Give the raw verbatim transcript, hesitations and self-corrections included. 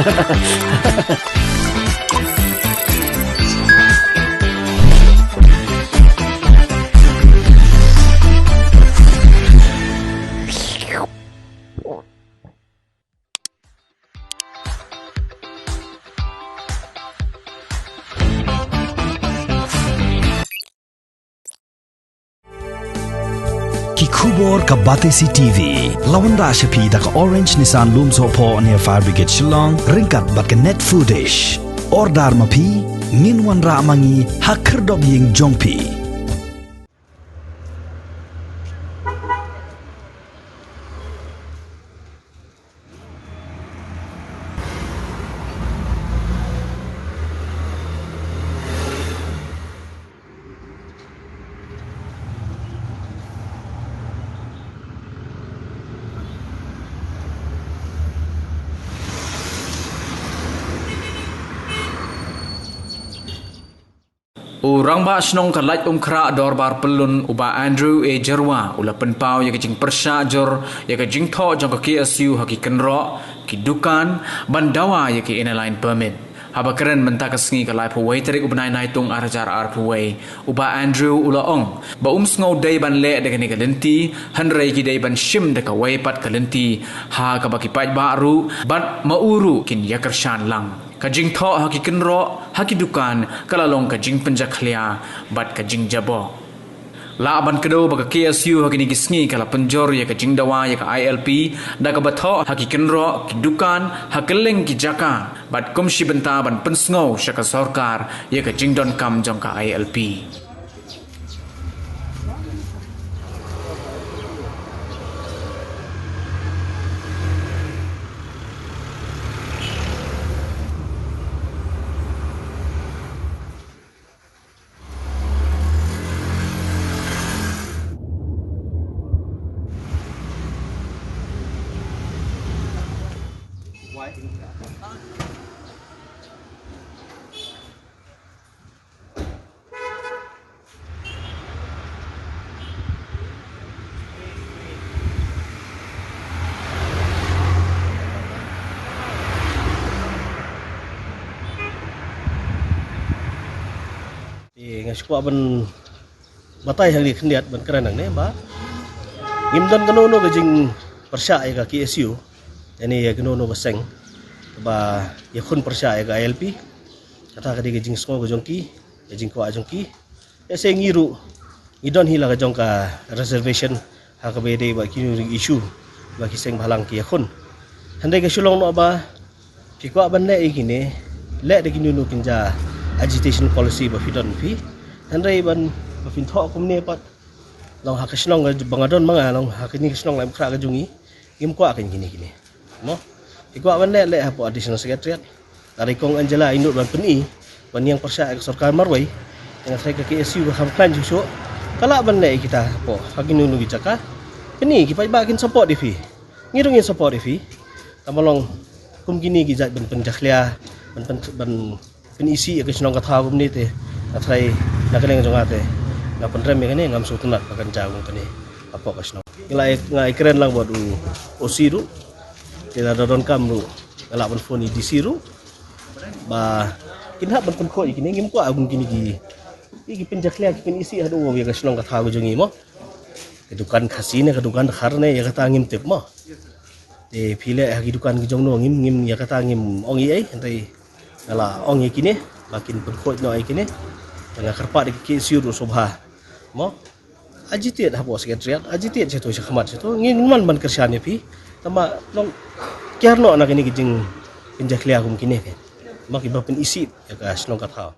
Ki khubor ka Batesi T V. La wanrah sha phi da ka Orange Nissan Lumsohphoh near Fire Brigade Shillong, ryngkat bad ka Net Foodish. Order ma phi, ngin wanrah ma ngi ha khyrdop ïing jong phi. U Rangbah Shnong ka Laitumkhrah Dorbar Pyllun, u Bah Andrew A Jyrwa, u la pynpaw ïa ka jingpyrshah jur ïa ka jingthoh jong ka K S U ha ki kynroh, ki dukan, ban dawa ïa ki Inner Line Permit. Haba kren mynta ka sngi ka laiphew wei tarik u bnai Naitung ar hajar arphew wei, u Bah Andrew u la ong ba um sngew dei ban leh da kane ka lynti, hynrei ki dei ban shim da kawei pat ka lynti ha kaba ki paidbah ruh bad ma u ruh kin ïakyrshan lang. Ka jingthoh ha ki kynroh, ha ki dukan, ka la long ka jingpynjakhlia bad ka jingjaboh. Lah ban kdew ba ka K S U ha kine ki sngi ka la pynjur ïa ka jingdawa ïa ka I L P da kaba thoh ha ki kynroh, ki dukan, ha kylleng ki jaka, bad kum shi bynta ban pynsngew sha ka sorkar ïa ka jingdonkam jong ka I L P. Te nga shu kwah ban batai hangne khyndiat ban kren hangne ba ngim don kano kano ka jingpyrshah ïa ka K S U, ïa ne ïa kano kano ka seng ba ïakhun pyrshah ïa ka I L P. Kata ka dei ka jingsngew ka jong ki, ka jingkwah jong ki. Ïa se ngi ruh ngi don hi la ka jong ka reservation ha kaba ïadei bad kino ki issue ba ki seng bhalang ki ïakhun. Hynrei ka shu long noh ba phi kwah ban leh ïa kine, leh da kino kino kin ja agitation policy ba phi don phi. Hynrei ban ba phin thoh kumne pat long ha ka shnong ba nga don ma nga, long ha kane ka shnong Laitumkhrah ka jong ngi. Ngim kwah kein kine kine. Mo? Phi kwah ban leh, leh hapoh Additional Secretariat. Lada i Kong Angela i nud ban pyni ban ïeng pyrshah ïa ka sorkar marwei, ïa nga tharai ka K S U ka kham khlaiñ shuh shuh. Ka lah ban leh ïa kita hapoh ha kino kino ki jaka. Pyni ki paidbah kin support ïa phi. Ngi ruh ngin support ïa phi. Tangba long kum kine ki jait ban pynjakhlia, ban pyn, ban pynisih ïa ka shnong ka thaw kumne te nga tharai na ka liang jong nga te nga pynrem ïa kane, ngam sngewtynnat ba kan jaw kum kane hapoh ka shnong. Nga la, nga ïakren lang bad u O C ruh, te lada donkam ruh nga lah ban phone ïa i D C ruh ba kin hap ban pynkhuid ïa kine, ngim kwah kum kine ki, ki pynjakhlia, ki pynisih haduh ïa ka shnong ka thaw ka jong ngi mo. Ka dukan Khasi ne ka dukan Dkhar ne ïa kata ngim tip mo. Te phi leh ha ki dukan ki jong no ngim, ngim ïa kata ngim ong ei ei, hynrei nga la ong ïa kine ba kin pynkhuid noh ïa kine. Te nga kyrpad ïa ki K S U ruh sngewbha mo. Agitate hapoh Secretariat, agitate shato sha khmat shato. Ngin man ban kyrshan ïa phi. Tangba long kiar noh na kine ki jingpynjakhlia kum kine ki. Ma kiba pynisih ïa ka shnong ka thaw.